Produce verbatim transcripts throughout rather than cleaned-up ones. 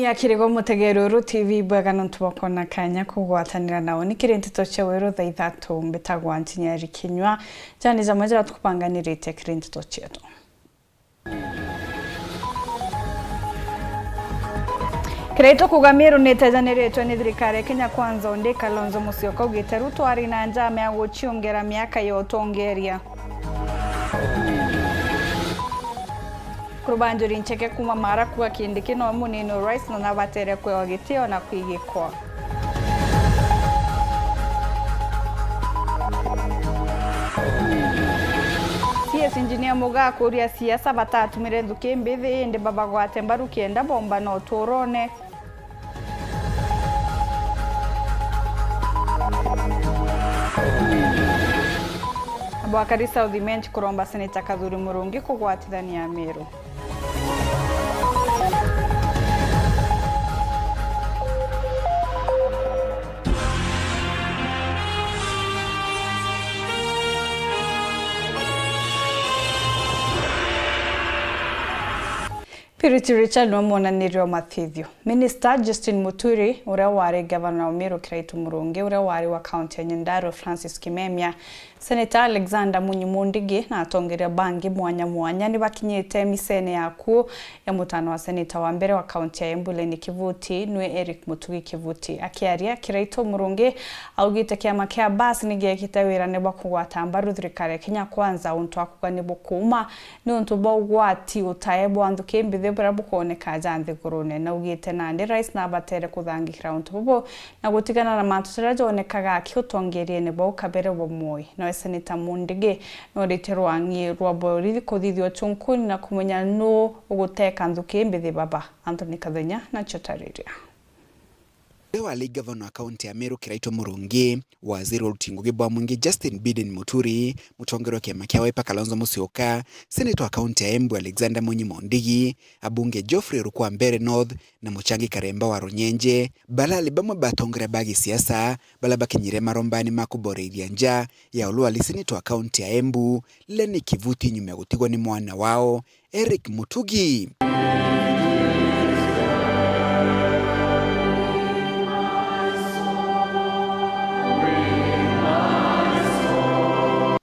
Yakirigwo mutegeri uru T V bwega nontu bwa kwona kanya kugwatanira nao. Ni kiri nteto cia weru thaa ithatu, mbitagwa Ntinyari Kinyua. Jani jamwe jara tukupanganirite kiri nteto cietu. Kiraitu kuuga Miru ni itejaniritwe ni thirikari ya Kenya Kwanza, undi Kalonzo Musyoka augite Ruto ari na njama ya guciongera miaka ya utongeria. Kurubanjuri Ncheke kuuma Mara kuuga Kindiki no munini urais na nabatere kwewa gitio na kwigikwa. C S Engineer Mugaa kuuria siasa batatumire nthuki mbithi indi babagwate mbaru kenda bomba na uturone. Abwakari South Imenti kuromba Seneta Kathuri Murungi kugwatithania Miru. Purity Richard niwe mwonaniria wa mathithio. Minista Justin Muturi, uria wari gavana wa Meru Kiraitu Murungi, uria wari wa kaunti ya Nyandarua Francis Kimemia, Seneta Alexander Munyi Mundigi na atongeria bangi mwanya mwanya ni bakinyite micene ya kuu ya mutano wa seneta wa mbere wa kaunti ya Embu Leni Kivuti, nwe Eric Mutugi Kivuti. Akiaria, Kiraitu Murungi augite kiama kia Bus ni giekite wirane bwa kugwata mbaru thirikari ya Kenya Kwanza untu wa kuuga ni bukuuma niuntu bwa ugwati utae bwa nthuki mbithi buria bukwoneka ja nthigurune. Naugite nandi rais nabatere kuthangikira untu bubu na gutigana na mantu jaria jonekaga aki utongeriene bwa ukabere bwa Moi. Nawe Seneta Mundigi noritie rwang'i rwa borithi kuthithia uchunkuni na kumenya nuu uguteka nthuki mbithi baba. Anthony Kathenya nacio tariria. Uria wari gavana wa kaunti ya Meru Kiraitu Murungi, waziri wa uruti ngugi bwa mwingi Justin Biden Muturi, mutongeria wa kiama kia Wiper Kalonzo Musyoka, seneta wa kaunti ya Embu Alexander Munyi Mondigi, abunge Geoffrey Ruku wa Mbeere North na Muchangi Karemba wa Runyenje, barari bamwe ba atongeria ba gisiasa baria bakinyire marombani ma kuboreithia nja ya uria wari seneta wa kaunti ya Embu Leni Kivuti nyuma ya gutigwa ni mwana wao Eric Mutugi.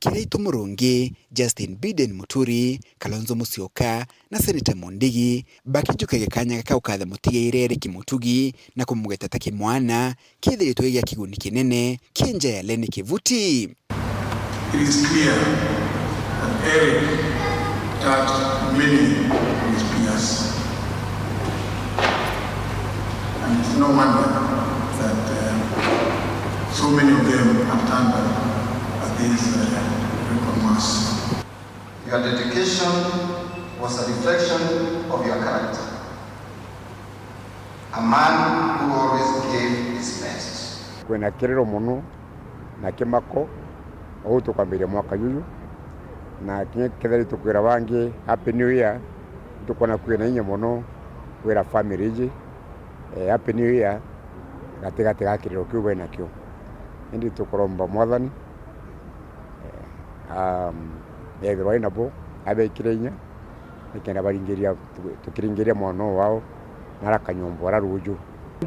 Kiraitu Murungi, Justin Biden Muturi, Kalonzo Musyoka na Seneta Mundigi bakijukagia kanya gaka gukatha mutigaire Eric Mutugi na kumugweta ta kimwana, kithiritwe gia kiguni kinene ki nja ya Leni Kivuti. It is clear that Eric touched many of his peers. And it's no wonder that, uh, so many of them have turned up at this, uh, record mass. Your dedication was a reflection of your character. A man who always gave his best. Kwina kiriro mono na kimako, uu tukwambiria mwaka juju, na kinya kethira tukwira bangi Happy New Year, tukwona kwina inya mono kwira family iji, eh, Happy New Year gatigati ga kiriro kiu bainakio. Indi tukuromba Mwathani, eh, um, ethirwa inabo, abekire inya, nikenda baringiria, tukiringiria mwana wao na arakanyombo ara ruju.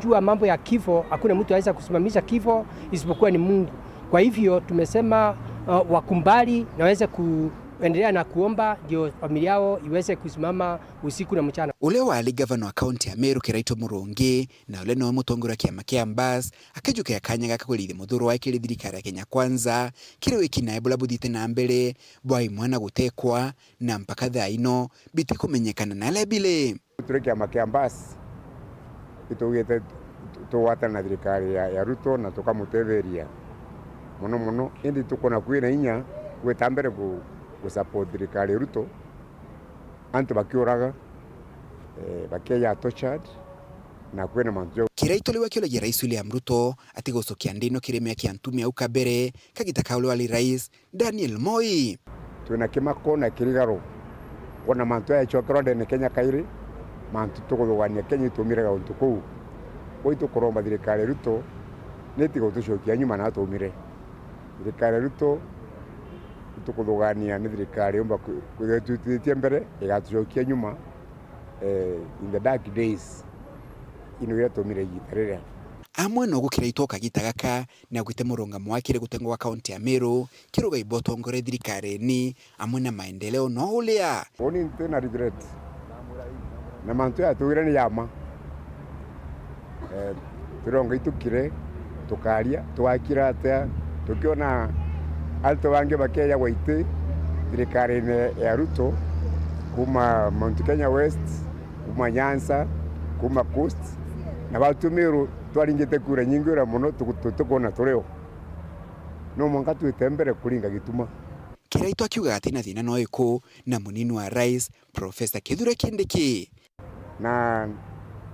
Jua mambo ya kifo, hakuna mtu anaweza kusimamisha kifo isipokuwa ni Mungu. Kwa hivyo tumesema, uh, wakumbali na waweze kuendelea na kuomba ndio familia yao iweze kusimama usiku na mchana. Uria wari gavana wa kaunti ya Meru Kiraitu Murungi na uria niwe mutongoria wa kiama kia Mbas akijukia kanya gaka kwirithia muthuro wake kiri thirikari ya Kenya Kwanza kiri wiki nae buria buthiite na mbere bwa imwana gutekwa na mpaka thaa ino bitikumenyekana na aria biri. Turi kiama kia Mbas, itugite tu-, tugwatana na thirikari ya, ya Ruto na tukamutetheria mono mono, indi tukwona kwina inya gwita mbere gu-, gu support thirikari ya Ruto, antu bakiuraga, eh, bakieja tortured, na kwina mantu jau. Kiraitu riu akiuragia Rais William Ruto ati gucokia nthi ino kiri miaka ya ntume au kabere, kagita ka uria wari rais, Daniel Moi. Twina kimako na kirigaro kwona mantu aya yacokerwa ndene Kenya kairi, mantu tukuthugania Kenya ituumire gauntu kuu. Kwou itukuromba thirikari ya Ruto nitige gutucokia nyuma na tuumire. Thirikari ya Ruto itukuthugania ni thirikari yumba kwi-, kwithirwa itwititie mbere, igatucokia nyuma, eh, in the dark days. Ino iria tumire igiita riria. Amwe no gukira itwa kagita gaka, na gwite murungamo wa kiri gutengwa gwa kaunti ya Meru, kiruga ibotongoria thirikarini, amwe na maendeleo no uria. Uni nti na regret. Na mantu ya tugire ni yama. Eh, turonga itukire, tukaria, twakira atia, tukiona antu bangi bakeja gwaiti thirikarine ya Ruto, kuma Mount Kenya West, kuma Nyanza, kuma Coast, na batu Meru twaringite kura nyingi ura mono, tuku-, tutikona turio. No mwanka twite mbere kuringa gituma. Kiraitwa akiuga ati na thina no iku na munini wa rais, Professor Kithure Kindiki. Na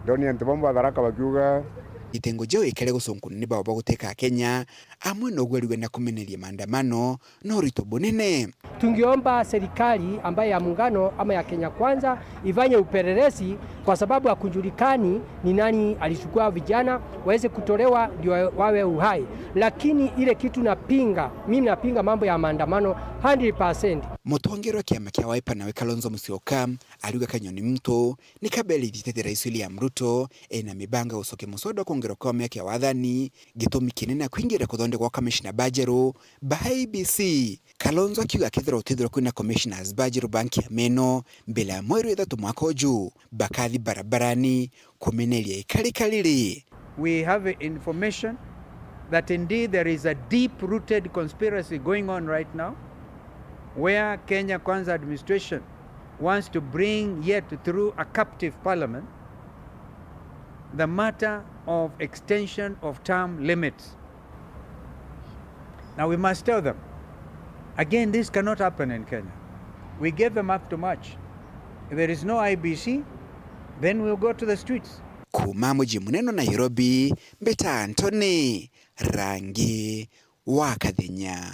ndoni antu bamwe ba Tharaka bakiuga, itengo jeu ikare gucunkuna ni bao baguteka Kenya, amwe no gwerigwe na kumeneria maandamano na urito bunene. Tungeomba serikali ambayo ya muungano ama ya Kenya Kwanza ifanye upelelezi, kwa sababu hakujulikani ni nani alichukua vijana waweze kutolewa ndio wawe uhai. Lakini ile kitu napinga, mimi napinga mambo ya maandamano hundred percent. Mutongeria wa kiama kia Wiper nawe Kalonzo Musyoka ariuga kanyoni mtu ni kabere ithitete Rais William Ruto ena mibanga gucokia muswada wa kwongerwa kwa miaka ya wathani, gitumi kinene na kwingira kuthondekwa kwa kamishna bajeru ba I E B C. Kalonzo akiuga akethirwa utithirwa kwina commissioners bajeru ba nkiama ino mbere ya mweri wa ithatu mwaka uju, bakathi barabarani kumeneria ikarika riri. We have information that indeed there is a deep-rooted conspiracy going on right now, where Kenya Kwanza administration wants to bring yet through a captive parliament the matter of extension of term limits. Now we must tell them, again, this cannot happen in Kenya. We gave them up to March. If there is no I E B C, then we'll go to the streets. Kuma muji munene wa Nairobi, mbita Anthony Rangi wa Kathenya.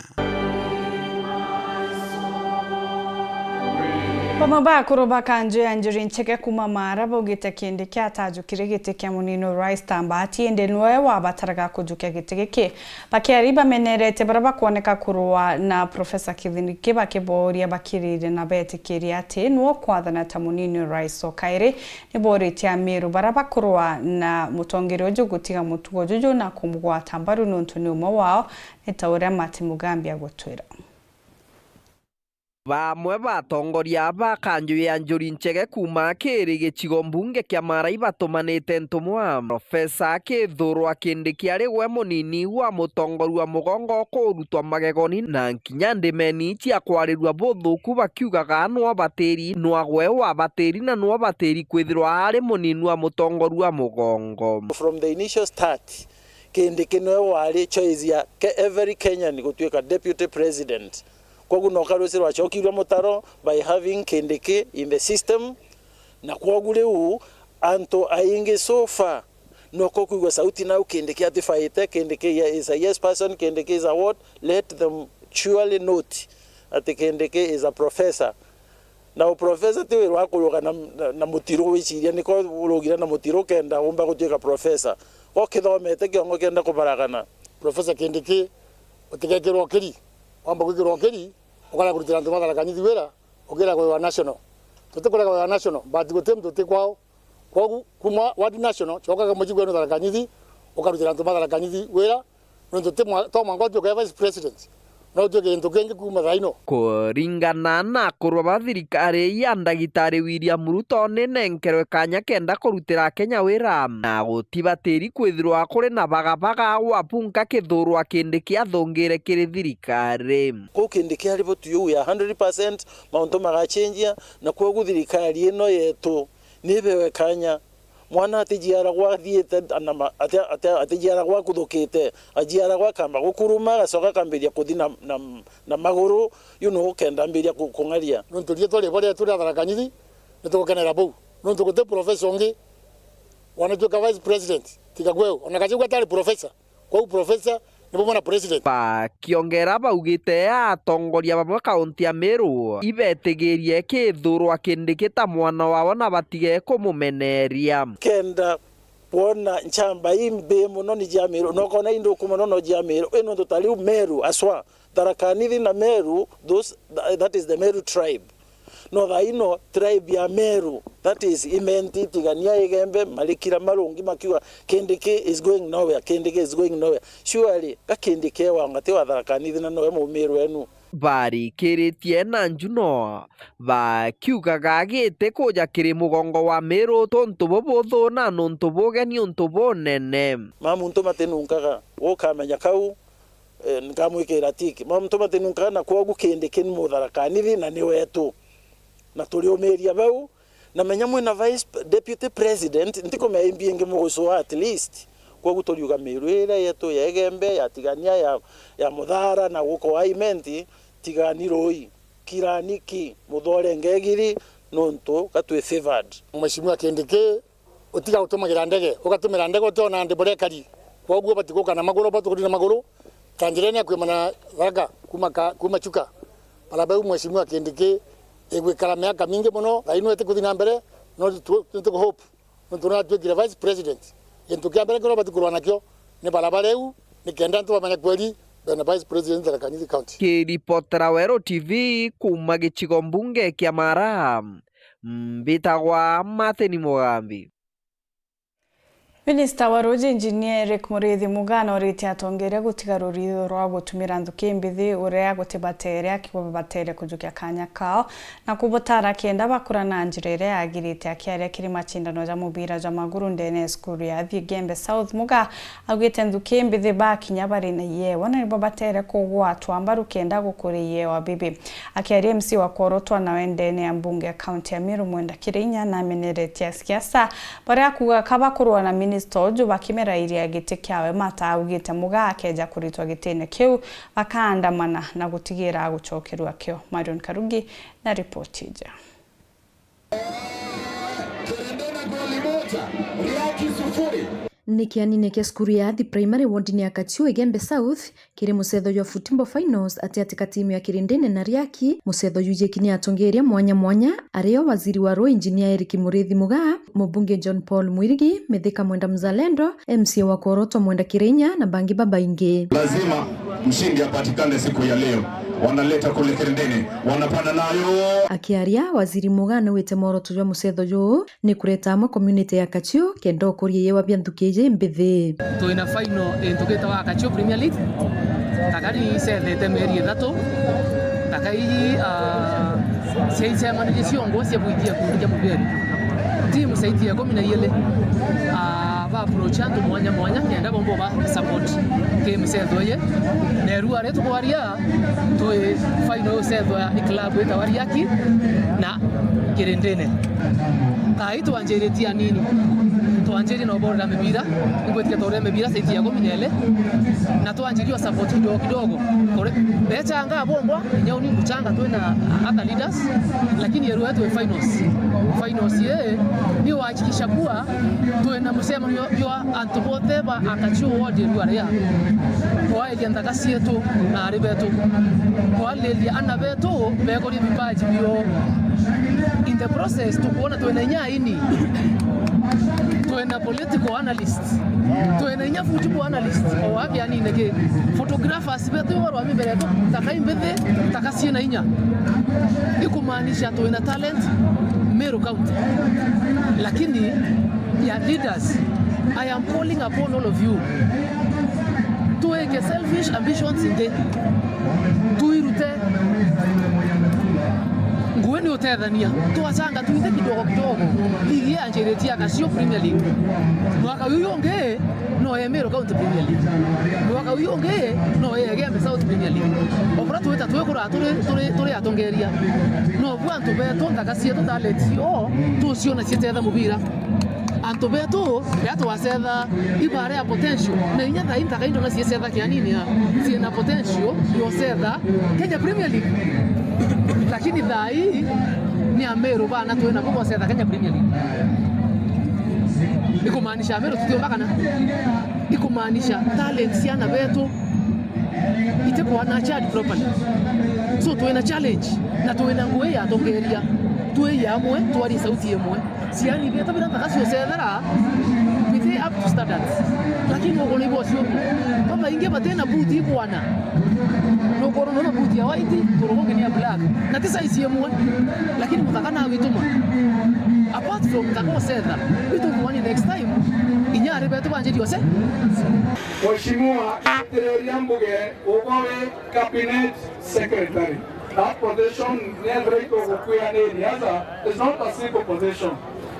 Bamwe ba akuru ba kanju ya Njuri Ncheke kuma Maara baugite Kindiki atajukire giti kia munini wa rais ta mbati, indi niwe wabataraga kujukia giti giki. Bakiari bamenerete baria bakwoneka kurua na Professor Kindiki bakiboria bakirire na betikirie ati niwe ukwathana ta munini wa rais o kairi. Nibooritie Amiru baria bakurua na mutongeria uju gutiga mutugo juju na kumugwata mbaru niuntu ni umwe wao, ni ta uria Martin Mugambi agutwira. Bamwe ba atongoria ba kanju ya Njuri Ncheke kuma Kiiri gicigo mbunge kia Maara ibatumanite ntumwa. Profesa Kithure Kindiki ari gwe munini wa mutongoria wa mugongo kurutwa magegoni na nkinya ndimeni cia kwarirua buthuku bakiugaga nwa batiri, nwa gwe wa batiri na nwa batiri kwithirwa ari munini wa mutongoria wa mugongo. From the initial start, Kindiki niwe wari choice ya ke-, every Kenyan gutuika deputy president. Kwogu no karusi rwacokirwe mutaro by having Kindiki in the system, na kwogu riu antu aingi so far noko kwigua sauti nau Kindiki atifaite, Kindiki is a yes person, Kindiki is a what, let them surely note ati Kindiki is a professor. Na uprofesa ti wira wa kuruga na, na, na mutiru wiciria, niko urugira na mutiru kenda umba gutuika profesa. Ukithomete kiongo kenda kubaragana. Profesa Kindiki, utigekirwa ukiri, wamba gwikirwa ukiri, ukara kurutira antu ma Tharaka Nithi wira, ukira gwe wa national. Tutikurega gwe wa national, but guti mtu uti kwao. Kwogu, kuma ward national, cokaga muji gwenu Tharaka Nithi, ukarutira antu ma Tharaka Nithi wira, nontu ti mwa-, to mwanka utuike vice president, no utuike gintu kingi kuma thaa ino. Kuringana na akurwa ba thirikari ya Ndagitari William Ruto, ninenkerwe kanya kenda kurutira Akenya wira, na gutibatiri kwithirwa kuri na bagabaga gwa punka Kithure Kindiki athungire kiri thirikari. Kuu Kindiki ari bo tuyu ya hundred percent, mauntu magachenjia, na kwogu thirikari ino yetu nibewe kanya. Mwana atijiaragwa athiite na ma-, ati-, ati-, atijiaragwa akuthukite, ajiaragwa akamba gukuruma, agacoka akambiria kuthi na, na, na maguru, you know, kenda ambiria ku-, kung'aria. Nontu riitwa ribo rietu ria Tharaka Nithi, nitugukenera buu. Nontu guti professor ungi wanatuika vice president, tiga gwe u. Ona Gachagua atari professor. Kwou professor ni bamwe na president. Bakiongera baugite atongoria bamwe kaunti ya Meru ibetigirie Kithure Kindiki ta mwana wao na batige kumumeneria. Kenda kwona nchamba imbi mono ni jia Meru, na ukona indu kuma nono jia Meru, ino ndu ta riu Meru aswa, Tharaka Nithi na Meru, those, that is the Meru tribe. No thaa ino tribe ya Meru, that is Imenti, Tigania, Igembe, marikira marungi makiuga, "Kindiki is going nowhere, Kindiki is going nowhere." Surely, ga Kindiki ewa ngati wa Tharaka Nithi na nowe mumiru enu. Barikiritie na njuno, bakiugaga giti kuja kiri mugongo wa Miru tuntu bubuthu na nuntu bugeni untu bunene. Ma muntu matinunkaga, ukamenya kau, eh, nkamwikira tiki. Ma muntu matinunkaga na kwogu Kindiki ni Mutharaka Nithi na ni wetu. Na turiumiria bau, na menya mwina vice deputy president, ntikumenya imbi ingi mugucua at least. Kwogu turiuga Miru iria yetu ya Igembe, ya Tigania, ya, ya Muthara, na guko wa Imenti, tigani rui, kirani ki, muthore ngegiri, nontu gatwi favored. Mheshimiwa Kindiki, utiga gutumagira ndege, ugatumira ndege utiona ndi burekari. Kwoguo bati guka na maguru, bati kuthi na maguru, ta njira ino ya kwimana Tharaka, kuma ka, kuma Chuka. Barabara iu Mheshimiwa Kindiki igwikara miaka mingi mono, thaa ino itikuthi na mbere, no tu, tu, tu hope. Nontu nonatuikire vice president. Gintu kia mbere kiria ubati kurwa nakio ni barabara iu, nikenda antu bamanye kweri bena vice president Tharaka Nithi County. Kiripotera Weru T V kuuma gicigo mbunge kia Mara, mbitagwa Martin Mugambi. Minista wa ruuji Engineer Eric Muriithi Mugaa noritie atongeria gutiga ruritho rwa gutumira nthuki mbithi uria gutibatere, akiuga babatere kujukia kanya kao na kubutara kenda bakura na njira iria yagirite. Akiaria kiri macindano ja mubira jwa maguru ndene ya cukuru ya Athi Igembe South, Mugaa augite nthuki mbithi bakinya bari na iewa na nibo batere kugwatwa mbaru kenda gukuria iewa bibi. Akiaria M C wa Kworotwa nawe ndene ya mbunge ya kaunti ya Meru Mwenda Kirainya nameneretie asiasa baria akuuga ka bakurwa na minista uju bakimerairia giti kiawe mata. Augite Mugaa akeja kuritwa gitine kiu, bakaandamana na gutigira agucokerua kio. Marion Karugi na ripoti ija. Kirindini goli moja, Riaki sufuri. Ni kianine kia cukuru ya Athi Primary ward-ini ya Kachiu, Igembe South, kiri mucetho jwa football finals atiati ka timu ya Kirindini na Riaki. Mucetho jujiki ni atongeria mwanya mwanya, ario waziri wa ruu Engineer Eric Muriithi Mugaa, mubunge John Paul Mwirigi, Mithika Mwenda Mzalendo, M C A wa Kworotwa Mwenda Kirainya na bangi babaingi. Lazima mshindi apatikane siku ya leo. Wanaleta kule Kirindini, wanapanda nayo. Akiaria, waziri Mugaa naugite mworoto jwa mucetho juu ni kureta amwe community ya Kachiu kenda ukuria iewa bia nthuki iji mbithi. Twina final intu gitawa Kachiu Premier League. Takari icethete mieri ithatu. Takai, ah, ciaicemanirie ciongo cia bwitia kuuria mubiri. Timu ciaitia ikumi na iiri, ah, ba approach antu mwanya mwanya kenda bomba ba support ki micetho iji. Na irua ri tukwaria, twi final ucethwa i club itawa Riaki na Kirindini. Kai twanjiritie anini. Twanjirie na uborera mibira, ingwitikia twaurire mibira saiti ya ikumi na iiri, na twanjirie o support kidogo kidogo. Kuri, becanga bombwa, inya uni nguchanga twina other leaders, lakini irua twi finals. Finals ii ni wahakikisha kuwa twina mucemanio jwa antu bonthe ba Akachu ward irua ria kwairia nthaka cietu na ari betu, kwariria ana betu bekorie vipaji bio. In the process, tukwona twina inya aini, twina political analyst, twina inya football analyst, o wake anine ki photographers betu ibarwami mbere yetu, taka imbithi, taka ciina inya. Ikumaanisha twina talent Meru County. Lakini ya leaders, I am calling upon all of you. Tuweke selfish ambitions nthi. Tuirute. Ngui ni utethania. Twachanga tuite kidogo kidogo. Ligi yanjiritie ya Kachiu Premier League. Mwaka uyu ungi no ya Meru County Premier League. Mwaka uyu ungi no ya Igembe South Premier League. Obura twita twikura turi, turi, turi atongeria. No bu antu betu, nthaka cietu, talent cio, tuciona citetha mubira. Antu betu, riria twacetha ibara ya potential, na inya thaa ii nthaka indo na ciecetha kianini ya, ciina potential ya ucetha Kenya Premier League. Lakini thaa ii ni Ameru bana twina bo bocetha Kenya Premier League. Ikumaanisha Ameru tutiumba kana? Ikumaanisha talent cia ana betu itikwa nurtured properly. So twina challenge na twina ngui ya atongeria, twi amwe, twarie sauti imwe. Ciani bietu biria nthaka ciucethera, biti up to standards. Lakini ukwona ibocio, babaingi batina buti ibwana. No Iguru nona buti ya white, iguru gungi ni ya black. Na ti size imwe, lakini muthaka na wituma. Apart from muthaka ucetha, wituma next time, inya ari betu banjiri ose. Mheshimiwa, itiriria mbuge, ubawe cabinet secretary. That position ni ethira itugukwia ni riaza, is not a simple position.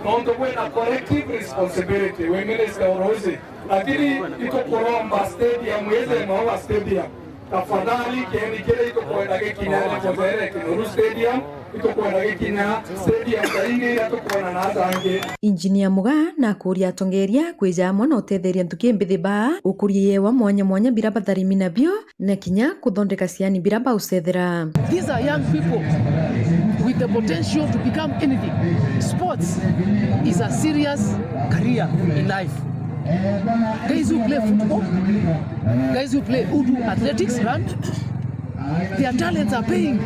Nontu kwina collective responsibility, wi minister uruzi. Lakini itukuromba stadium, ithema wa stadium. Tafadhali, kieni kiria itukwenda gikinya ni Muthere Kinoru Stadium, itukwenda gikinya stadium ta ingi iria tukwona na aja angi. Injinia Mugaa na akuuria atongeria kwija amwe na utetheria nthuki mbithi baa, ukuria iewa mwanya mwanya bira batharimi nabio, na kinya kuthondeka ciani bira baucethera. These are young people with the potential to become anything. Sports is a serious career in life. Guys who play football, guys who play, who do athletics, run, their talents are paying.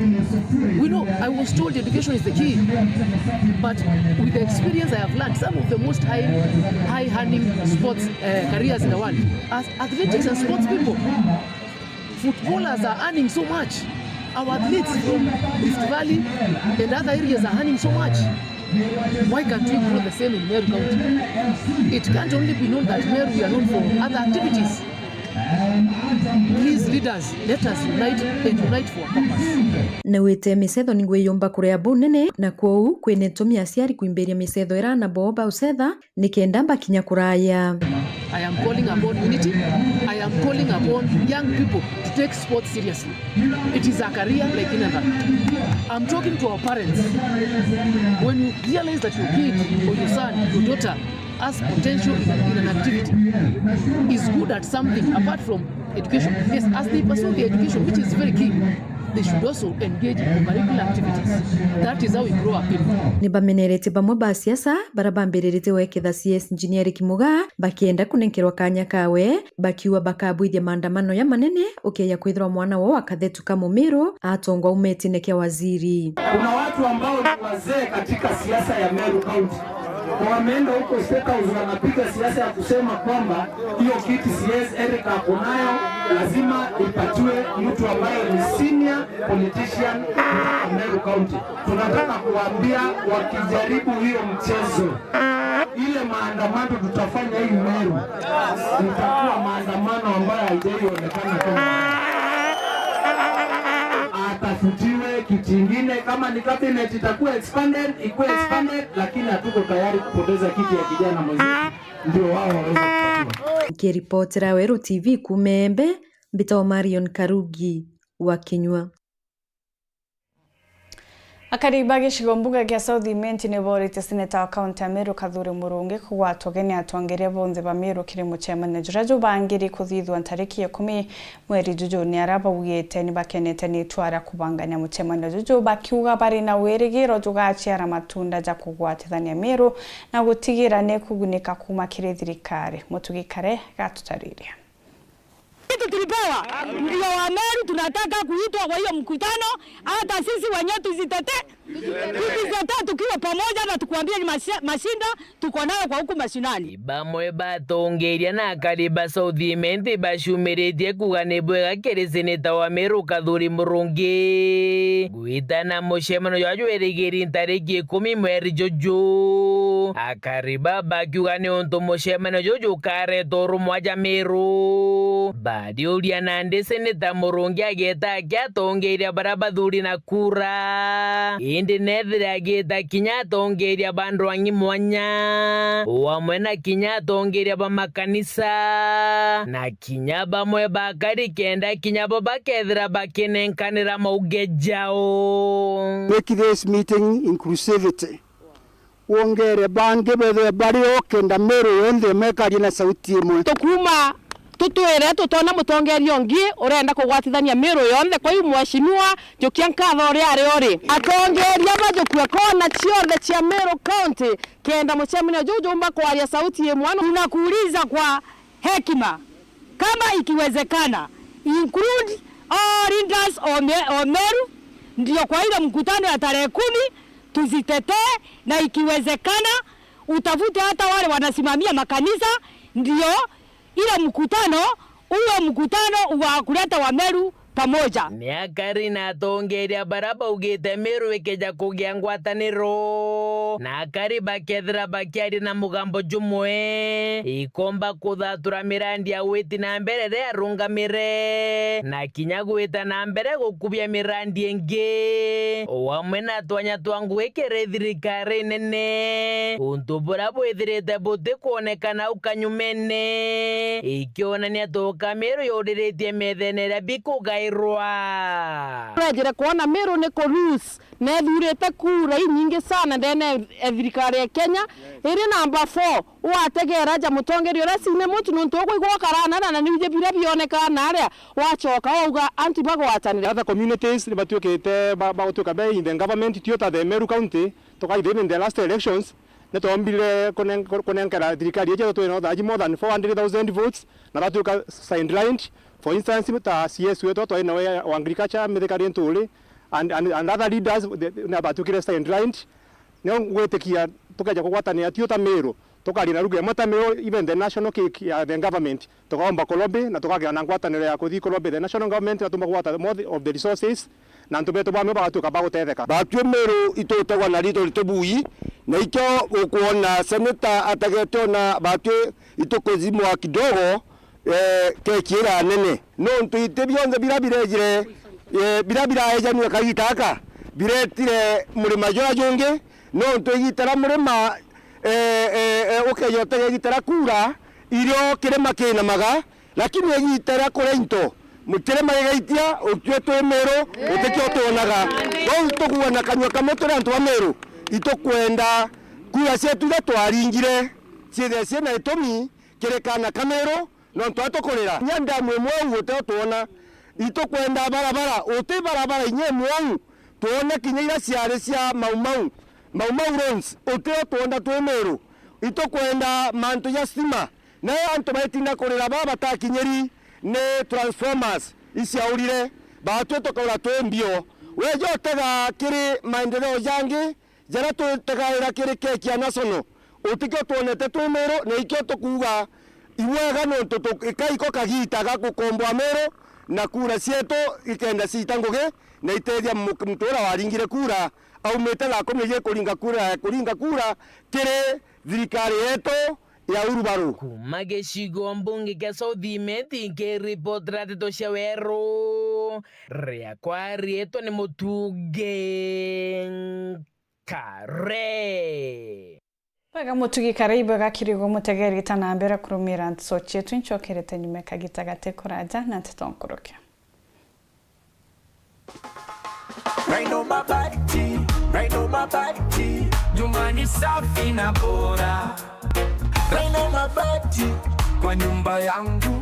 We know, I was told education is the key, but with the experience I have learned, some of the most high, high earning sports, uh, careers in the world are athletics and sports people. Footballers are earning so much. Our athletes from Rift Valley and other areas are earning so much. Why can't we grow the same in Meru County? It can't only be known that Meru we are known for other activities. Please, leaders, let us unite and unite for a purpose. Na wite micetho ni ngwiyumba kuria bunene, na kwou kwina itumi aciari kwimbiria micetho ira ana boo baucetha, nikenda bakinya kuraya. I am calling upon unity. I am calling upon young people to take sports seriously. It is a career like any other. I'm talking to our parents. When you realize that your kid or your son, your daughter has potential in, in an activity, is good at something apart from education. Yes, as they pursue their education, which is very key, they should also engage in curricular activities. That is how we grow our people. Ni bamenerete bamwe ba siasa bara bambiriritie gweketha C S Engineer Kimuga bakienda kunenkerwa kanya kawe, bakiuga bakabwithia maandamano ya manene ukeja kwithirwa mwana wao akathetuka Mumiru atongwa aumetine kia waziri. Kuna watu ambao ni wazee katika siasa ya Meru County. Wameenda huko State House wanapiga siasa ya kusema kwamba hiyo kiti C S Eric ako nayo, lazima ipatiwe mtu ambaye ni senior politician wa Meru County. Tunataka kuwaambia wakijaribu hiyo mchezo, ile maandamano tutafanya hii Meru, itakuwa maandamano ambayo haijawahi onekana kama. Atafutiwe kiti ingine, kama ni cabinet itakuwa expanded, ikuwe expanded, lakini hatuko tayari kupoteza kiti ya kijana mwenzetu ndio wao waweze kupatiwa. Nkiripotera Weru T V kuuma Embe, mbitagwa Marion Karugi wa Kinyua. Akari ba gicigo mbuga gia South Imenti ni boorite seneta wa kaunti ya Meru Kathuri Murungi kugwatwa ugeni atongeria bonthe ba Meru kiri mucemanio juria jubangiri kuthithua ntariki ya ikumi mweri juju. Ni aria baugite ni bakenete ni itua ria kubangania mucemanio juju, bakiuga bari na wirigiro jugaciara matunda ja kugwatithania Meru na gutigira ni kugunika kuuma kiri thirikari. Mutugi Kare gatutariria. Kitu tulipewa ndio wa Meru, tunataka kuitwa kwa hiyo mkutano, hata sisi wenyewe tuzitetee, tuzitetee tukiwa pamoja, na tukuambie ni mashi-, mashinda tuko nayo kwa huku mashinani. Bamwe batongeria na akari ba South Imenti bacumiritie kuuga ni bwega kiri seneta wa Meru Kathuri Murungi gwitana mucemano jwa jwirigiri ntariki ikumi mweri juju. Akari ba bakiuga ni untu mucemano juju ukareta urumwa ja Meru. Bariuria nandi seneta Murungi ageta aki atongeria baria bathuri na kura, indi nethire agita kinya atongeria ba ndwang'i mwanya, o amwe na kinya atongeria ba makanisa, na kinya bamwe bakari kenda kinya bo bakethira bakinenkanira mauge jao. Make this meeting inclusivity. Wongere bangi bethwe bari o kenda Meru yonthe mekarie na sauti imwe. Tukuma tutwire tutona mutongeria ungi urenda kugwatithania Meru yonthe. Kwa hiyo, mheshimiwa, jukia nkatho uria ari uri. Atongeria bajukue kona ciothe cia Meru County kenda mucemanio juu jumba kwaria sauti imwe. Tunakuuliza kwa hekima, kama ikiwezekana, include all leaders of Me-, of Meru, ndio kwa ile mkutano ya tarehe kumi tuzitetee, na ikiwezekana, utafute hata wale wanasimamia makanisa, ndio ile mkutano uwe mkutano wa kuleta Wameru pamoja. Ni akari na atongeria bara baugite Meru ikeja kugia ngwataniro, na akari bakethira bakiaria na mugambo jumwe, ikomba kuthatura mirandi ya gwiti na mbere ria arungamire, na kinya gwita na mbere gukubia mirandi ingi, o amwe na twanya twa ngugi kiri thirikari nene, untu buria bwithirite butikwonekana au kanyumene, ikionania toka Meru yuriritie methene iria bikugairwa. Turejire kwona Meru ni ku lose, na ithurite kura inyingi sana ndene ya thirikari ya Kenya, iri namba four. Wategera aja mutongeria uria cine muntu, nontu ukwigua ukarana na, na nije biria bioneka naria, wachoka wauga antu bagwatanire. Other communities ni batuikite ba, bagutuika be in the government, tio ta the Meru County, tukaithira in the last elections, ni twombire kunen-, kunenkera thirikari iji twina thaji more than four hundred thousand votes, na batuika sidelined. For instance, ta C S wetu twainawe wa agriculture, Mithika Linturi, and, and, and other leaders, they, na batukire sidelined. Nio ngwitikia tukeja kugwatanira tio ta Meru, tukaria na lugha imwe ta Meru, even the national cake ya the government, tukaomba ku lobby na tukagia na ngwataniro ya kuthi ku lobby the national government, na tumba kugwata most of the resources, na antu betu bamwe bagatuika bagutetheka. Batwi Meru itutegwa na rito ritubui, na ikio ukwona senator ategete ona batwi itukuzimwa kidogo, eh, keki iria nene. Nontu iti bionthe biria birejire, eh, biria biraejanue kagita gaka, biretire murima juria jungi, nontu igita ria murima, eh, eh, eh, ukeja utega igita ria kuura, irio kirima kinamaga, lakini igita ria kuria into, kirima gigaitia, utwi twi Meru, utikio twonaga. Bau tukuuga na kanyua kamwe turi antu ba Meru, itukwenda kuura cietu iria twaringire ciithire ciina itumi kiri kaana ka Meru, nontu atukurira. Kinya ndamu imwe au uteo twona. Itukwenda barabara, uti barabara inya imwe au twone kinya iria ciari cia Mau Mau, Mau Mau roads, uteo twona twi Meru. Itukwenda mantu ja stima, nayo antu baitinda kurira baa batakinyiri ni transformers iciaurire, batwi tukaura twi mbio. Weja utega kiri maendeleo jangi, jaria tutegaira kiri keki ya National, utikio twonete twi Meru, na ikio tukuuga ibwega, nontu tu-, ikaiko kagita ga gukomboa Meru, na kuura cietu ikenda ciita ngugi, na itethia mu-, muntu uria waringire kuura aumite thaa kumi iji kuringa kuura, kuringa kuura kiri thirikari yetu ya Urubaru. Kuma gicigo mbunge kia South Imenti, nkiripotera ndeto cia weru, riakwa riitwa ni Mutungi Kare. Bwega Mutungi Kare, ibwega kirigo mutegeri ta na mbere kurumira nteto cietu, inchokerete nyuma kagita gati kuraja na nteto nkuruki. Rhino Mabati, Rhino Mabati, nyumba ni safi na bora. Rhino Mabati, kwa nyumba yangu,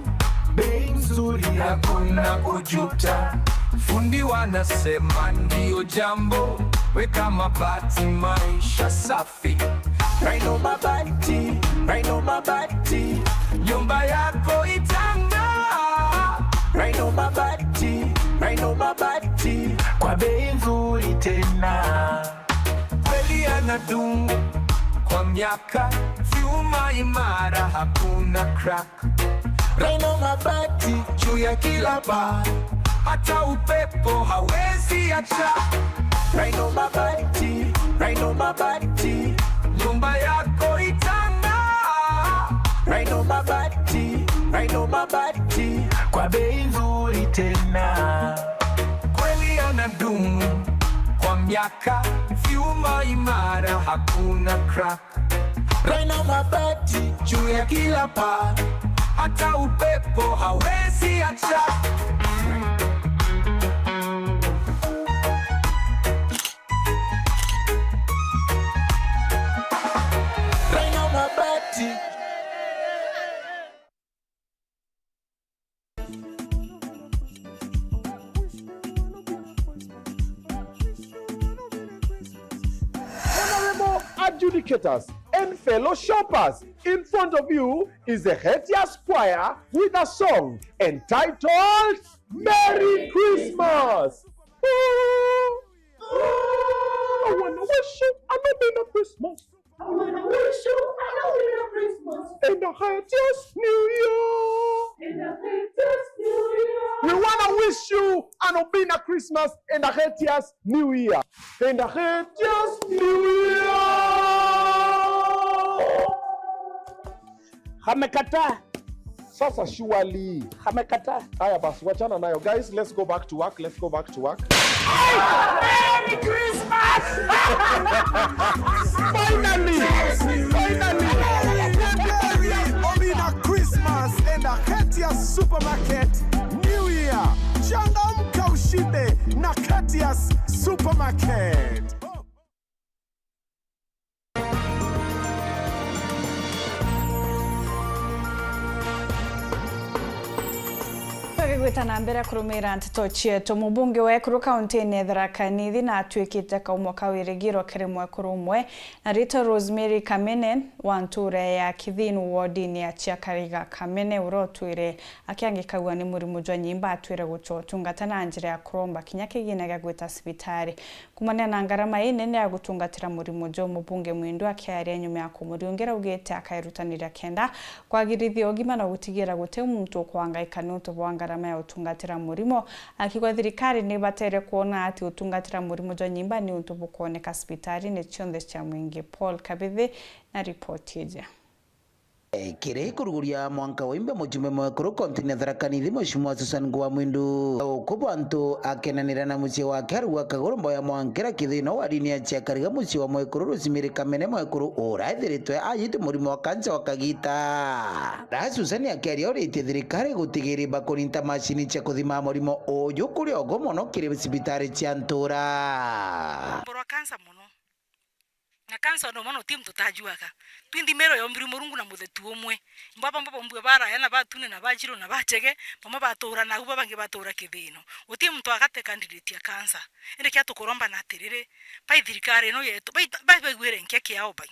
bei nzuri, hakuna kujuta. Fundi wanasema ndio jambo, weka mabati, maisha safi. Rhino Mabati, Rhino Mabati, nyumba yako itang'aa. Rhino Mabati, Rhino Mabati, kwa bei nzuri tena. Kweli yanadumu kwa miaka, vyuma imara, hakuna crack. Rhino Mabati juu ya kila paa, hata upepo hawezi acha. Rhino Mabati, Rhino Mabati, nyumba yako itang'aa. Rhino Mabati, Rhino Mabati, kwa bei nzuri tena. Kweli yanadumu kwa miaka, vyuma imara, hakuna crack. Rhino Mabati juu ya kila paa, hata upepo hawezi acha. Rhino Mabati. Honorable adjudicators and fellow shoppers, in front of you is the Hetias Choir with a song entitled Merry Christmas. I wanna wish you a Merry Christmas. I wanna wish you a Merry Christmas. And a Hetias New Year. And a Hetias New Year. We wanna wish you Christmas and a hetias New Year. And a hetias New Year. Amekataa. Sasa surely. Amekataa. Haya basi, wachana nayo. Guys, let's go back to work. Let's go back to work. Merry Christmas! Finally! Finally! Omina Christmas and a Katia Supermarket New Year. Changamka ushinde na Katia's Supermarket. Tugigwita na mbere kurumira nteto cietu, mubunge wa ekuru kaunti-ini ya Tharaka Nithi na atuikite kaumo ka wirigiro kiri mwekuru umwe na ritwa Rosemary Kamene wa ntura ya Kithini wodini ya Chiakariga. Kamene, uria utwire akiangikagua ni murimu jwa nyimba, atwire gucwa utungata na njira ya kuromba kinya kigina gia gwita cibitari. Kumania na ngarama inene ya gutungatira murimu juu, mubunge Mwindu akiaria nyuma ya kumuriungira augite akairutaniria kenda kwagirithia ugima na gutigira guti muntu ukwangaika niuntu bwa ngarama ya utungatira murimu, akiuga thirikari ni ibatere kwona ati utungatira murimu jwa nyimba ni untu bukwoneka cibitari-ini cionthe cia mwingi. Paul Kabithi na ripoti iji. Kiri kuruguria mwanka wa imbe, mujumbe mwekuru kaunti-ini ya Tharaka Nithi, Mheshimiwa Susan Nguwa Mwindu, ukubwa antu akenanira na mucii wake arua kaguru mboya mwankira kithino wa dini ya Chiakariga, mucii wa mwekuru Rosemary Kamene, mwekuru ura ethiritwe ayite murimo wa kansa wa kagita. Na Susan akiaria uritie thirikari gutigiri bakurinta macini cia kuthima murimo uju kuri ogo mono kiri cibitari cia ntura. Mborwa kansa mono. Na kansa no mwana uti muntu utajuaga. Twinthimiro yombirwe Murungu na muthetu umwe. Mbaba mbaba mbue baraya na batune na bajiro na bachege, bamwe batura na uba bangi batura kithino. Uti muntu agate candidate ya kansa. Ende kia tukuromba na atiriri, bai thirikari ino yetu, bai, bai baigwire nkia kiao bai.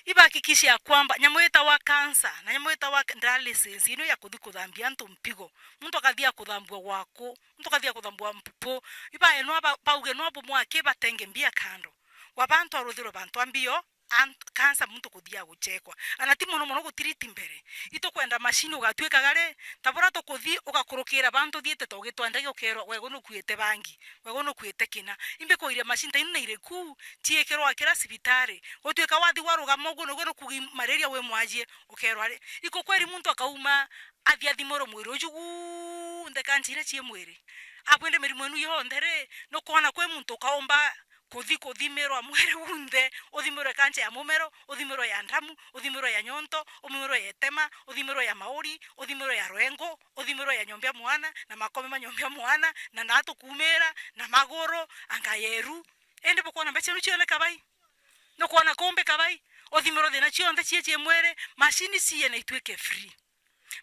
Ibahakikishe ya kwamba nyamu itawa kansa na nyamu itawa dialysis ino ya kuthi kuthambia antu mpigo. Muntu akathia kuthambua gwaku, muntu akathia kuthambua mpupu. Ibae no ba-, bauge no bumwake batenge mbia kando. Wa bantu aruthirwe bantu a mbio, ant-, kansa muntu kuthia guchekwa. Ana ti mono mono gutiriti mbere. Itukwenda mashini ugatwikaga ri, ta bura tukuthi ugakurukira bantu thiete to gitwandagi ukerwa, "Wego nukuite bangi, wego nukuite kina." Imbi kuiria mashini ta inu na iriku, ciikirwa kira cibitari. Gutwika wathi warugama uguo niguo nukugi malaria wi mwajie, ukerwa ri. Iko kweri muntu akauma athi athimurwe mwiri uju gunthe, kansa iria cii mwiri. Abwende mirimu inu yonthe ri, nukwona kwi muntu ukaumba kuthi kuthimirwa mwiri gunthe, uthimirwe kansa ya mumero, uthimirwe ya ndamu, uthimirwe ya nyonto, uthimirwe ya itema, uthimirwe ya mauri, uthimirwe ya rwengo, uthimirwe ya nyomba ya mwana, na makome ma nyomba ya mwana, na naatu kumira, na maguru, anga yeru. Indi bukwona mbeca iu cioneka bai? Nukwona kumbika bai? Uthimirwe thina cionthe cie cie mwiri, mashini ciie na itwike free.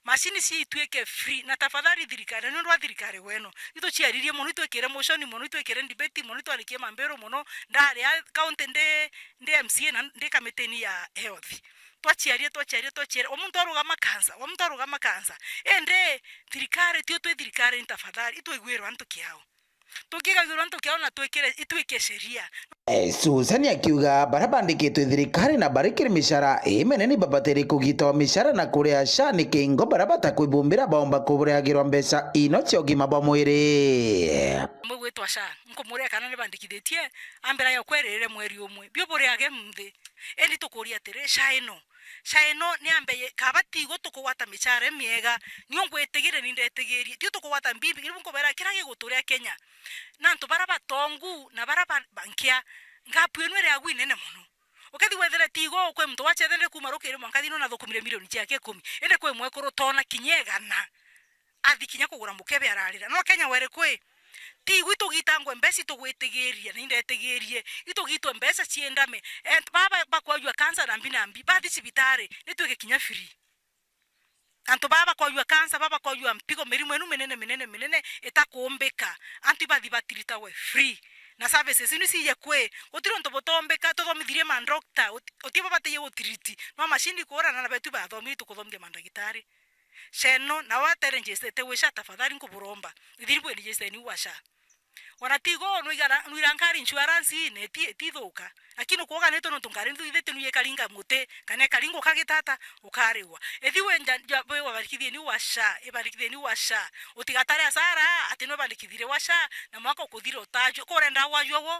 Mashini cia itwike free, na tafadhali thirikari, niundu wa thirikari wenu. Ituciaririe mono, itwikire motion mono, itwikire debate mono, itwarikie mambiru mono. Ndari a county ndi, ndi M C A na ndi kamitini ya health. Twaciarie, twaciarie, twaciarie. O muntu arugama kansa, o muntu arugama kansa. Indi thirikari, tio twi thirikari, ni tafadhali, itwiguirwe antu kiao. Tukigagirwa antu kiao na twikire, itwike sheria. Eh, Susan akiuga baria bandikitwe thirikari na bari kiri micara iminene babatiri kugitwa micara na kuria SHA ni kingo baria batakwibumbira baomba kubureagirwa mbeca ino cia ugima bwa mwiri. Mwe gwitwa SHA, nkumuria kana ni bandikithitie, ambira yo kweririre mweri umwe. Bio buriage nthi. Indi tukuria atiri, SHA ino, SHA ino ni ambe ye-, kaba tigo tukugwata micara imiega, niu ngwitigiria ni ndetigirie. Tio tukugwata mbibi, riu nkubera kira giguturia Kenya. Na antu bara batongu na bara ba, ba nkia, gap ino iri agu inene mono. Ukethi wethire tigo kwi muntu wachethe ndi kuma rukiri mwanka thino nathukumire milioni ciake ikumi. Indi kwi mwekuru tona kinya igana. Athi kinya kugura mukebe ararira. No Kenya weri kwi? Ti igu itugitangwe mbeca itugwitigiria, na indetigirie. Itugitwe mbeca ciendame. Ent-, baba bakwajua kansa na mbi na mbi, bathi cibitari, nitwike kinya free. Antu baba bakwajua kansa, baba bakwajua mpigo, mirimu inu minene, minene, minene, itakumbika. Antu ibathi batiritawe free. Na services inu ciije kwi? Gutiri untu butombika, tuthomithirie mandokta, uti-, uti babataiye gutiriti. No mashini kuurana na betu bathomire tukuthomithia mandagitari. SHA ino, na watere njisite wi SHA, tafadhali nkuburomba. Ithiri bwini njisite ni wa SHA. Ona tigo, nwigara-, nwira nkari insurance-ini, ti, tithuka. Lakini ukuuga nitu nontu nkari nthithite nui ikaringa muti, kana ikaringa ukagitata, ukarigwa. Ithi wi nja, nja, wi wabandikithie ni wa SHA, ibandikithie ni wa SHA. Utigatare asara, ati nubandikithire wa SHA, na mwaka ukuthira utajua. Kurenda wajua wo,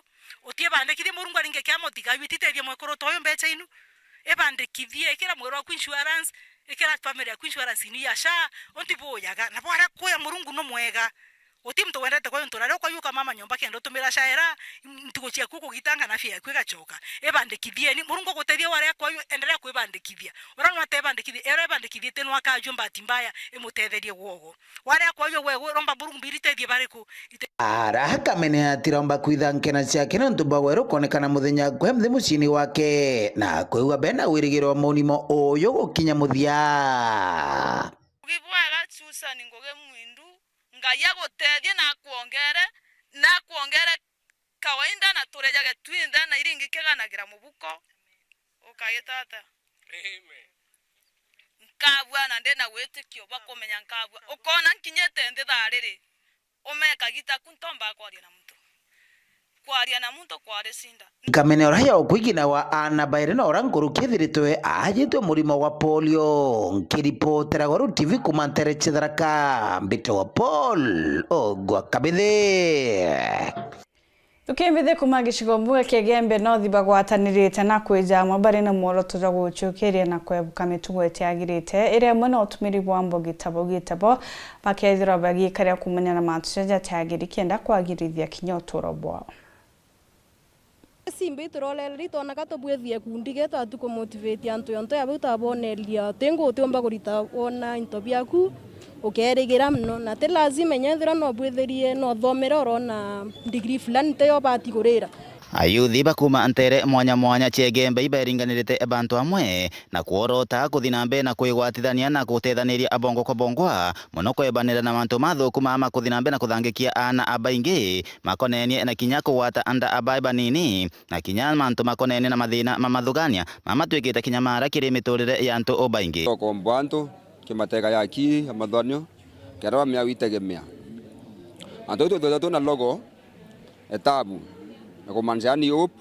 utiibandikithie Murungu aringe kiama utigajua ititethia mwekuru ta uyu mbecha inu. Ibandikithie, ikira mwiri waku insurance, ikira family yaku insurance-ini ya SHA, unti buujaga. Na bwaria kuya Murungu nu mwega. Guti muntu wendete kwayua ntura riria ukwayuka mama nyomba kenda utumira SHA era ntuku ciaku ukugitanga na afya yaku igacoka. Ibandikithieni. Murungu agutethie waria kwayua, endelea kwibandikithia. Uria nwatebandikithia, era ibandikithie ti nwakajua mbati mbaya imutetherie gwogo. Waria kwayua gwe uromba Murungu mbiri itethie bariku? Ite- Ara Kamene atiromba kwitha nkena ciake nontu bwa weru kwonekana muthenya kwe mthi muciini wake, na kwigua bena wirigiro wa munimo uyu gukinya muthia. Ngugi bwega, Susan Ngugi Mwindu. Ngai agutethie na akwongere, na akwongere kawaida, na turejage twinthe na iringi kiganagira mubuko. Ukagitata. Amen. Nkabua na ndina witikio bwa kumenya nkabua. Ukona nkinyite nthi thaa riri, umeka gita ku ntomba kwaria na muntu. Kwaria na muntu kwari cinda. Nkamenya ura ya ukwigina wa aana bairi na ura nkuruki ethiritwe aajitwe murimo wa polio. Nkiripotera Gwaru T V kuma ntere cia Tharaka, mbitagwa Paul Ogwa Kabithi. Tukimbithe kuma gicigo mbuga kia Igembe North bagwatanirite na kwija amwe bari na mworoto jwa gucukiria na kwebuka mitugo itiagirite, iri amwe na utumiri bwa mbogi tabo gitabo, bakethirwa bagiikaria kumenya na mantu jaria jatiagiri kenda kwagirithia kinya uturo bwao. Simbi turoreri twoneka tubwithie kundi gitu atu kumotivate antu yonthe ya bau twaboneria. Ti ngu utiumba kurita wona into biaku, ukerigira mono. Na ti lazima inya ethira no bwithirie, no uthomere urona degree fulani, ti yo ubati kurira. Ayuthi bakuma ntere mwanya mwanya cia Igembe iberinganirite bantu amwe na kworota kuthi na mbere na kwigwatithania na gutethaniria abongo kwa bongwa, mono kwebanira na mantu mathuku ma ma kuthi na mbere na kuthangikia aana abaingi makonenie na kinya kugwata nda abai banini, na kinya mantu makonenie na mathina ma mathugania ma matwikite kinya mara kiri miturire ya antu ubaingi. Tokombo antu kimatega ya akiri ya mathanio, kenda bamea witegemea. Antu twithagwa twina logo, etabu, na kumaanisha yani hope,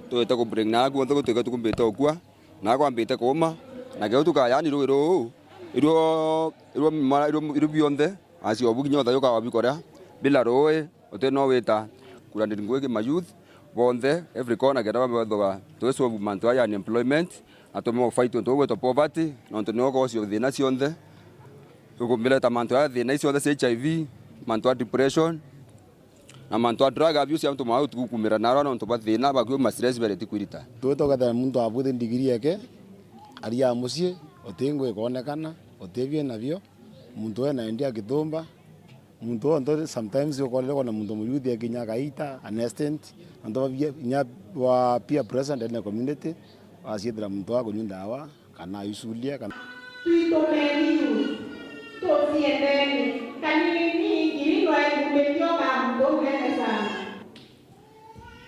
twite ku bring na kuonthe gutwika tukumbite ukua, na kwambite kuuma, na keu tuka yani rui ruu, irio, irio mimera, irio, irio bionthe, acio obu kinya uthayo ukawa bikoria, bila rui, uti no wita, kurandiri ngugi ki ma youth, bonthe, every corner, kenda bambe bathoga, twi solve mantu aya unemployment, na tume fight untu bwitwa poverty, nontu nio cause of thina cionthe, tukumbireta mantu aya thina icionthe cia H I V, mantu a depression, na mantu a drug abuse, antu mau tugukumira narwa nontu bwa thina, bakiuma stress bereti kwirita. Twitogethera muntu abwite ndigiri yake, aria mucii, uti ngui ikonekana, uti bio nabio, muntu ena endia akitumba, muntu wonthe sometimes ukorire kwona muntu muyuthi akinya akaita, an extent, antu babia, inya wa peer pressure ndene community, waciithira muntu wa kunyua ndawa, kana aisulia, kana. Twitumeni youth, tuciendeni, kanini ngiri no ikumbithio ka muntu unene sana.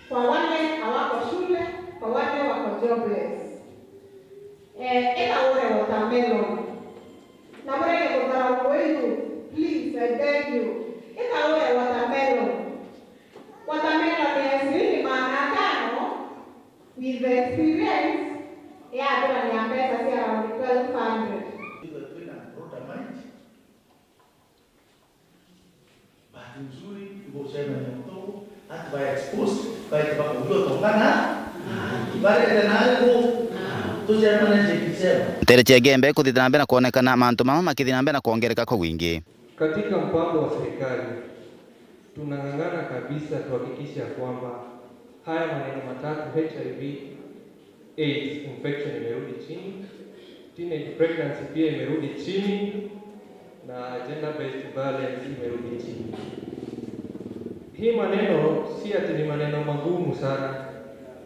Kwa wale hawako shule, kwa wale wako jobless. Eh, eka ure watermelon. Na burege kudharau kwetu, please, I beg you. Eka ure watermelon. Watermelon ya shilingi magana atano, with the experience, ya athira ni ya mbeca cia around twelve hundred. Bahati nzuri, igucemania mutogo, ati ba exposed, baite bakauria utongana, barete nari ku, tucemane njiki cema. Ntere cia Igembe kuthithira na mbere na kwonekana mantu mama makithira na mbere na kwongereka kwa wingi. Katika mpango wa serikali, tunang'ang'ana kabisa tuhakikisha kwamba haya maneno matatu, H I V, AIDS infection imerudi chini, teenage pregnancy pia imerudi chini, na gender based violence imerudi chini. Hii maneno si ati ni maneno magumu sana,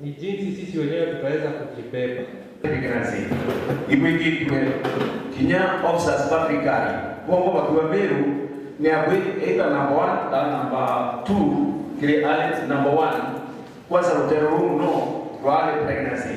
ni jinsi sisi wenyewe tutaweza kujibeba. Pregnancy ibwikitwe kinya officers ba thirikari, bongo bakiwa Meru, ni abwi either number one kana number two kiri alert number one. Kwanza rutero ruu muno rwa early pregnancy,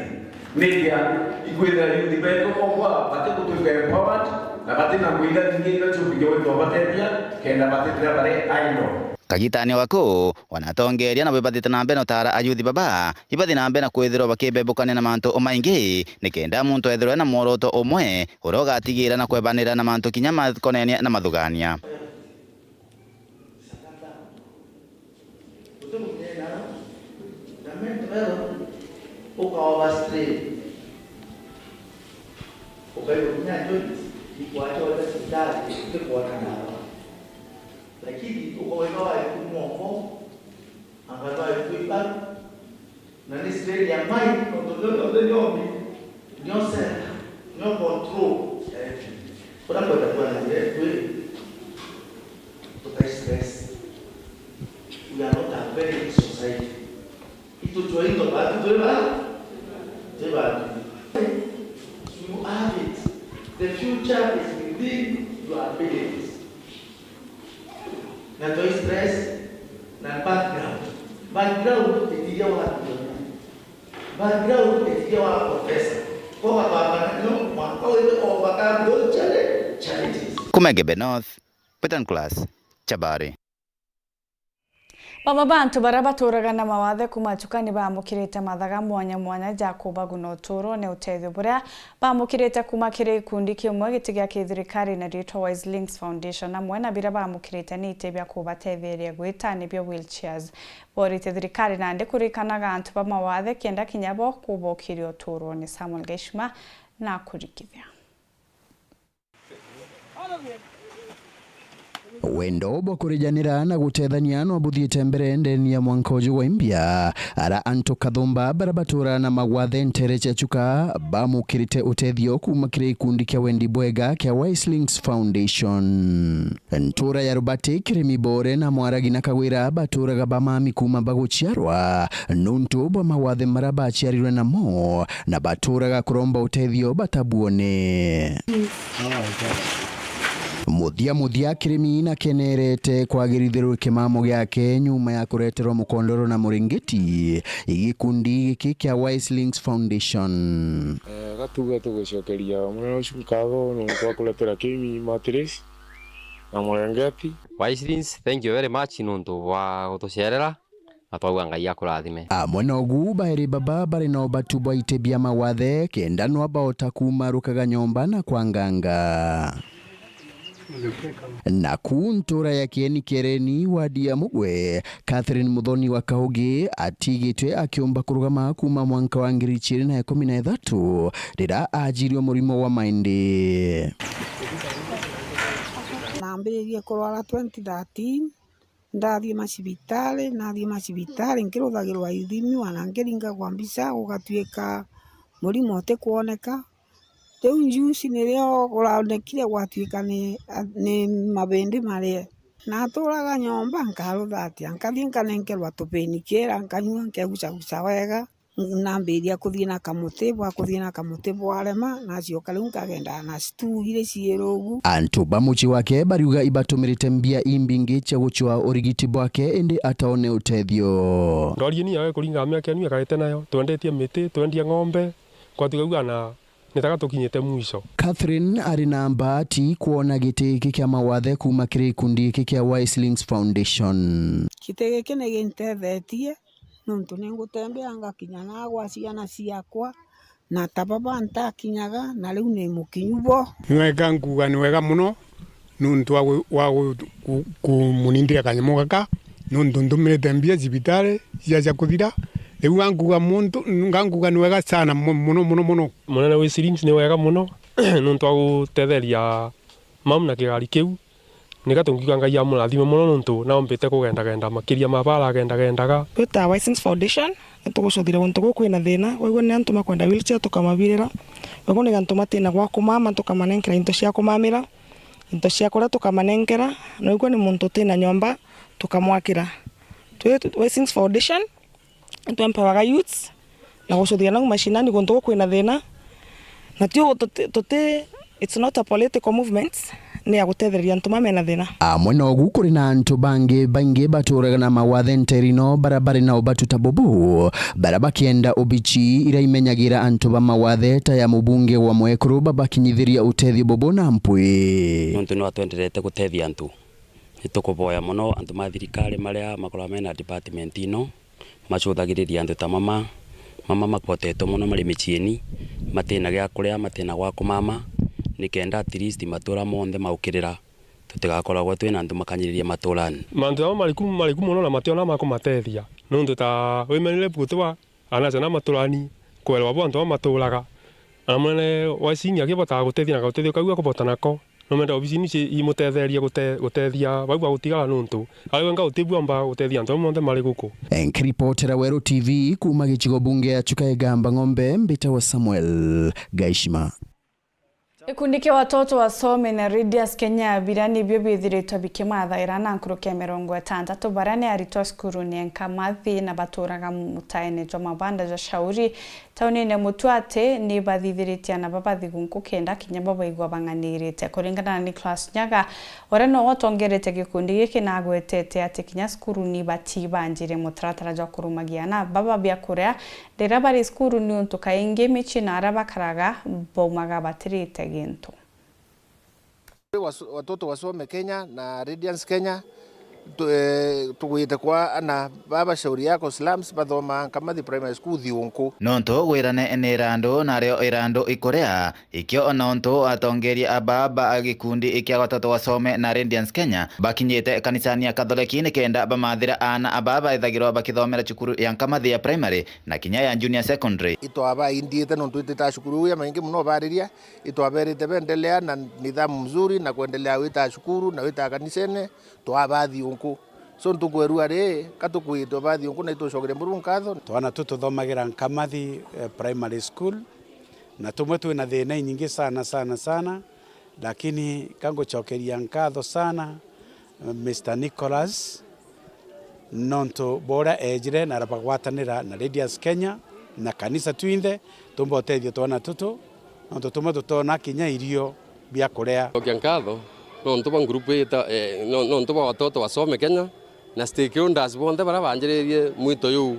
nikia ikwithira youth betu bongwa bati gutwika empowered na bati na ngugi iria nyingi iria ciumbithia gwithwa batethia kenda batithira bari idle. Kagitani gaku, wana atongeria nabo ibathite na mbere na utara ayuthi baba, ibathi na mbere na kwithirwa bakibebukania na mantu o maingi, nikenda muntu ethirwe na mworoto umwe uria ugatigira na kwebanira na mantu kinya makonenia na mathugania. Ukaoverstrain. Ukaigua kinya joint ikwachwa cibitari, utikwona ndawa. Lakini ukaigua waigua mwongo, anga no aigua ibaru, na ni strain ya mind, nontu nio yonthe niomi, nio center, nio control ya everything. Uria ngwenda kwaraniria kwi, tukai stress. We are not a very rich society. Itu twe into batu twe ba, twe batu. You have it. The future is within your abilities. Na to stress na background. Background itiria wa dunia. Background itiria wa professor. Kwa baba na no mwaka wewe o baka ndo chale challenges. Kuma Igembe North, Peter Nicholas, Chabari. Bamwe ba antu baria baturaga na mawathe kuuma Chuka ni baamukirite mathaga mwanya mwanya ja kubaguna utuurone. Utethio buria baamukirite kuuma kiri gikundi kimwe giti gia kithirikari na riitwa Wise Links Foundation, amwe na biria baamukirite ni iti bia kubatetheria gwita, nibio wheelchairs. Boorite thirikari nandi kurikanaga antu ba mawathe kenda kinya bo kubokiria utuurone. Samuel Gaishima na kurikithia. Wendo bwa kurijanira na gutethania no buthiite mbere ndeni ya mwanka uju wa imbia, ara antu kathumba bara batura na magwathe ntere cia Chuka bamukirite utethio kuuma kiri gikundi kia wendi bwega kia Wise Links Foundation. Ntura ya Rubati, Kirimi Bore na Mwaragi na Kagwira baturaga bamami kuuma baguciarwa nuntu bwa mawathe mara baciarirwe namo, na baturaga kuromba utethio batabuone. Muthia muthia, Kirimi nakenerete kwagirithirwa kimamo giake nyuma ya kureterwa mukondoro na muringiti i gikundi giki kia Wise Links Foundation. Eh, gatuga tugucokeria munene ucio nkatho nuntu wa kuretera Kirimi mattress na murengeti. Wise Links, thank you very much nuntu bwa gutucerera. Na twauga Ngai akurathime. Amwe nogu bairi baba bari na ubatu bwa iti bia mawathe, kenda nwa baota kuuma rukaga nyomba na kwanganga. Naku ntura ya Kieni Kereni, wadi ya Mugwe, Catherine Muthoni wa Kaugi atigitwe akiumba kurugama kuuma mwanka wa ngiri ijiri na ikumi na ithatu, rira ajirio murimo wa maindi. Nambiririe kurwara twenty thirteen, ndathie macibitari, nathie macibitari, nkiruthagirwa ithimi, wana nkiringagwa mbica, gugatuika murimo utikwoneka. Riu njuci nirio guronekire gwatuika ni, ni mabindi marie. Naturaga nyomba, nkaruthatia, nkathie nkanenkerwa tupainkiller, nkanyua, nkegucaguca wega. Nambiria kuthii na kamuti, bwa kuthii na kamuti bwarema, nacioka riu nkagendaa na stool iria ciiri ugu. Antu ba mucii wake bariuga ibatumirite mbia imbingi cia gucwaa urigiti bwake, indi ataone utethio. Ndwarieni yawe kuringana na miaka yenu ikarite nayo, twendetie miti, twendia ng'ombe, kwa tukauga na nitaka tukinyite mwisho. Catherine ari na mbaati kwona giti giki kia mawathe kuuma kiri gikundi giki kia Wise Links Foundation. Giti giki ni gintethetie, nontu ni ngutembea ngakinya na gwa ciana ciakwa, na ta baba ntakinyaga, na riu ni mukinyu bo. Ni wega nkuuga ni wega mono, nontu wa gu-, wa gu-, ku-, kumunindira kanyamo gaka, nontu ndumirite mbia cibitari cia, cia kuthira. Riu ngankuuga muntu, ngankuuga ni wega sana mo-, mono, mono, mono. Munene wi Silings ni wega mono, nontu wa gutetheria mam na kigari kiu. Nika tungiuga Ngai amurathime mono nontu naombite kugendagenda makiria ma bara agendagendaga. Twi ta Wise Links Foundation, nitugucuthire guntu guku kwina thina. Waigua ni antu makwenda wheelchair, tukamabirira. Waigua ni antu matina gwa kumama, tukamanenkera into cia kumamira, into cia kuria tukamanenkera. Na waigua ni muntu utina nyomba, tukamwakira. Twi Wise Links Foundation, nitwempowaga youths na gucuthiria nau mashinani guntu gukwina thina. Na tio tuti, tuti, it's not a political movement, ni ya gutethereria antu ma mena thina. Amwe nogu kuri na antu bangi baingi baturaga na mawathe nterino bara bari na ubatu ta bubu, bara bakienda ubici ira imenyagira antu ba mawathe ta ya mubunge wa mwekuru babakinyithiria utethio bubu na mpwi. Nontu no atwenderete gutethia antu. Nitukuboya mono antu ma thirikari maria makoragwa mena department ino, macuthagiririe antu ta mama, mama makwotetwe mono mari miciini, matina gia kuria, matina gwa kumama, nikenda at least matura monthe maukirira, tutigakoragwa twina antu makanyiririe maturani. Mantu jamo mariku, mariku mono na mationa ma kumatethia. Nuntu ta women rep gutiwa, ana acio na maturani, kwerwa bo antu ba maturaga. Na munene wa ciini akibotaga gutethia na gautethio kau akubota nako. No menda obisini ici imutetherie gute-, gutethia bau bagutigara nuntu ari wenga utibua mba gutethia antu bau monthe mari guku. Nkiripotera Weru T V kuuma gicigo bunge ya Chuka Igamba Ng'ombe, mbitagwa Samuel Gaishima. Gikundi kia watoto wasome na Radius Kenya Abira nibio bithiritwe bikimathaira na nkuruki ya mirongo itantatu baria ni aritwa cukuru ni Nkamathi na baturaga mutaene jwa mabanda jwa Shauri taunine Mutwate ni bathithiritie ana baba thigunku kenda kinya babaigua bang'anirite. Kuringana na Nicholas Nyaga, uria nowe utongerete gikundi giki, nagwetete ati kinya cukuru ni batibanjire mutaratara jwa kurumagia ana baba biakuria riria bari cukuru, niuntu kaingi micii na aria bakaraga baumaga batirite gintu. Watoto Wasome Kenya na Radiance Kenya, tu-, eh, tugwite kwa ana baba Shauri Yako slums bathoma Nkamathi Primary School thiunku. Nontu gwirane ni irandu, nario irandu ikuria, ikio nontu atongeria a baba a gikundi kia Watoto Wasome na Radiance Kenya bakinyite kanisani ya Katholeki nikenda bamathira ana a baba ethagirwa bakithomera cukuru ya Nkamathi ya primary na kinya ya junior secondary. Itwabaindiite nontu itita cukuru iu ya maingi mono bariria, itwaberite bendelea na nidhamu mzuri na kwendelea wita cukuru na wita kanisene, twabathi unku. So ntukwerua ri, ka tukwitwe bathi unku na itucokerie Murungu nkatho. Twana tu tuthomagira Nkamathi, eh, Primary School, na tumwe twina thina inyingi sana, sana, sana, lakini ka ngucokeria nkatho sana, eh, Mister Nicholas, nontu boria ejire na arabagwatanira na Radius Kenya na kanisa twinthe, tumba utethia twana tutu, nontu tumwe tutona kinya irio bia kuria. Cokia nkatho nontu bwa ngurupu ita, eh, no-, nontu bwa Watoto Wasome Kenya na stakeholders bonthe baria banjiririe mwito juu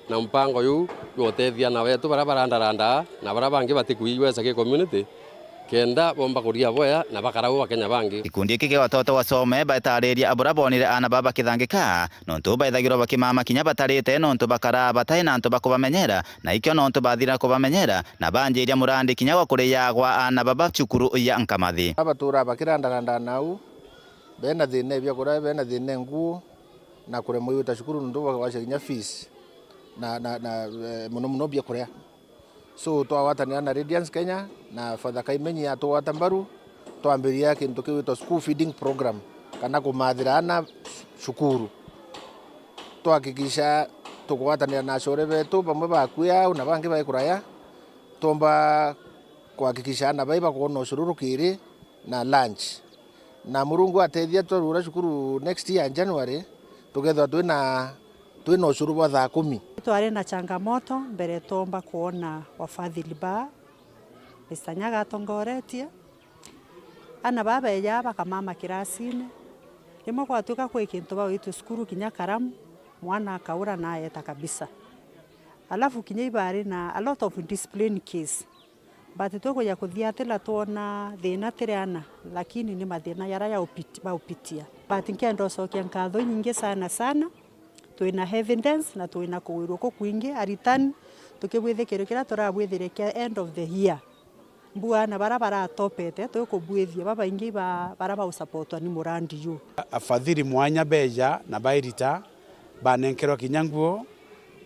na mpango juu jwa utethia ana betu baria barandarandaa na baria bangi batikwigwesa ki community, kenda bomba kuria bwea na bakara bo Akenya bangi. Gikundi giki kia Watoto Wasome baetariria buria bonire ana baba bakithangika, nontu baethagirwa bakimama kinya batarite, nontu bakaraa batai na antu ba kubamenyera, na ikio nontu bathira kubamenyera, na banjiria murandi kinya gwa kuriya gwa ana baba cukuru ya Nkamathi. Abatura bakirandaranda nau, bena thina bia kuria, bena thina nguo, na kuremwa gwita cukuru nontu bwa gwacia kinya fees, na, na, na, eh, mono mono bia kuria. So, twagwatanira na Radiance Kenya na Father Kaimenyi atugwata mbaru, twambiria kintu kiwitwa school feeding program, kana kumathira ana cukuru. Twahakikisha tugwatanira na acore betu, bamwe bakui au na bangi bai kuraya, twomba kuhakikisha ana bai bakwona ucuru rukiri na lunch. Na Murungu atethia twarura cukuru next year January, tukethirwa twina, twina ucuru bwa thaa kumi. Twari na changamoto mbere, twomba kwona wafadhili ba Mister Nyaga atongoretie. Ana baba beja bakamama kirasine. Rimwe gwatuika kwi kintu bawitwe cukuru kinya karamu, mwana akaura na ayeta kabisa. Alafu kinya ibari na a lot of discipline case. But tukuja kuthiatira twona thina tiri ana, lakini ni mathina jaria ya upit-, baupitia. But nkenda ucokia nkatho inyingi sana sana. Twina evidence na twina kugwirua kukwingi aritani, tukibwithikirwa kiria turabwithire kia end of the year. Mbu ana baria baratopete, twikubwithia babaingi ba, baria bausupportwa ni murandi ju. Afadhili mwanya beja na bairita, banenkerwa kinya nguo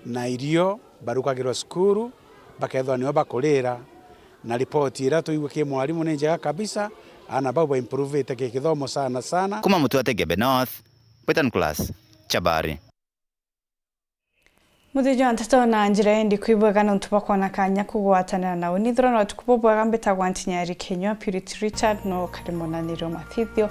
na irio, barukagirwa cukuru, bakethwa nio bakurira. Na ripoti iria twaigua ki mwarimu ni njega kabisa, ana bau baimprovite ki kithomo sana sana. Kuma Mutwate Ngembe North, Brighton Class, Chabari. Muthithio wa nteto na njira indi kwibwega nontu bwa kwona kanya kugwatanira na uni. Thura na utuku bubwega, mbitagwa Ntinyari Kinyua, Purity Richard no kari munaniri wa mathithio.